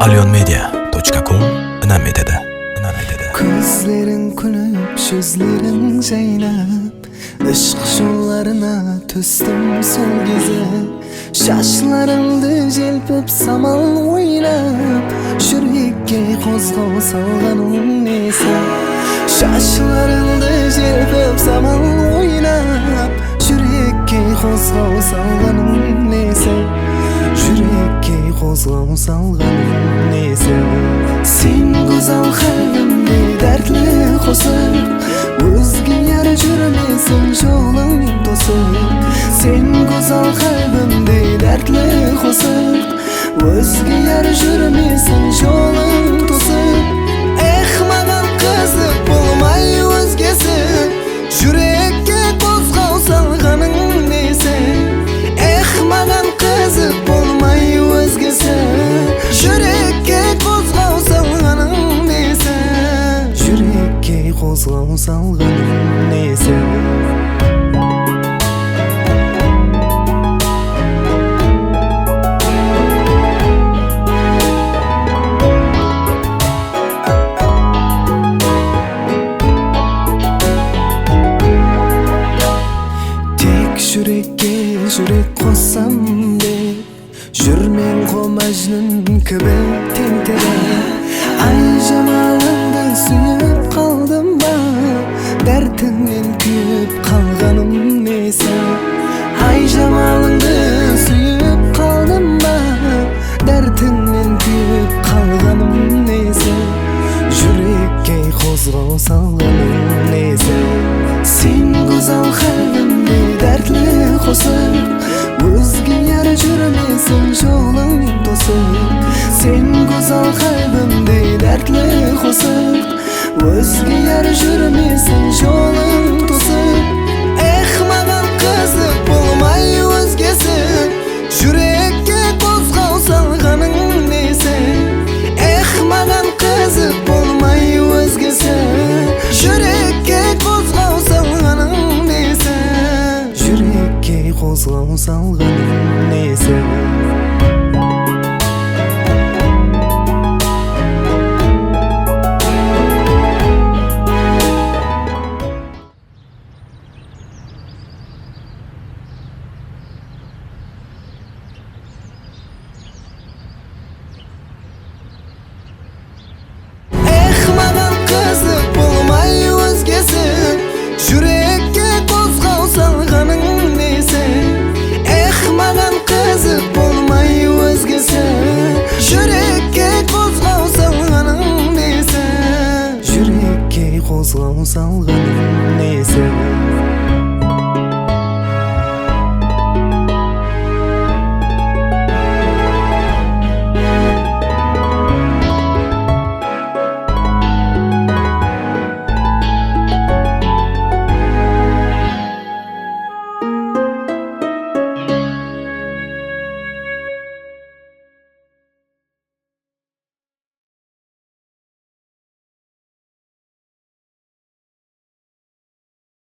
Alyonmedia.com inam etadi. Inam etadi. Көздерің күліп, жүздерің жайнап, Ishq жолдарына түстім сол кезде. Шашларыңды желпіп самал ойнап, жүрекке қозғау салғаның несі? Шашларыңды желпіп самал ойнап, жүрекке қозғау салғаның несі? Жүрекке қозғау салғаның несі? Сен go'zal qalbimga dardli qo'shiq, o'zga yar жүрмесін жолың тосып. Сен go'zal qalbimda dardli qo'shiq, o'zga yar жүрмесін жолың тосып. Эх, маған қызық болмай өзгесі, жүрекке қозғау салғаның несі? Эх, маған қызық болмай өзгесі, жүрекке қозғау салғаның несі? Жүрекке қозғау салғаның несі? Тек жүрекке жүрек қоссам деп жүрмен қо Мәжнүн кібі тентіреп. Ай жамалыңды сүйіп қалдым ба, дәртіңнен күйіп қалғаным несі? Ай жамалыңды сүйіп қалдым ба, дәртіңнен күйіп қалғаным несі? Жүрекке қозғау салғаның несі? Сен go'zal qalbimga dardli qo'shiq, o'zga yar жүрмесін жолың тосып. Сен go'zal qalbimda dardli qo'shiq, o'zga yar жүрмесін жолың тосып. Эх, маған қызық болмай өзгесі, жүрекке қозғау салғаның несі? Эх, маған қызық болмай өзгесі, жүрекке қозғау салғаның несі? Жүрекке қозғау салғаның несі? Эх, маған қызық болмай өзгесі, жүрекке қозғау салғаның несі? Эх, маған қызық болмай өзгесі, жүрекке қозғау салғаның несі? Жүрекке қозғау салғаның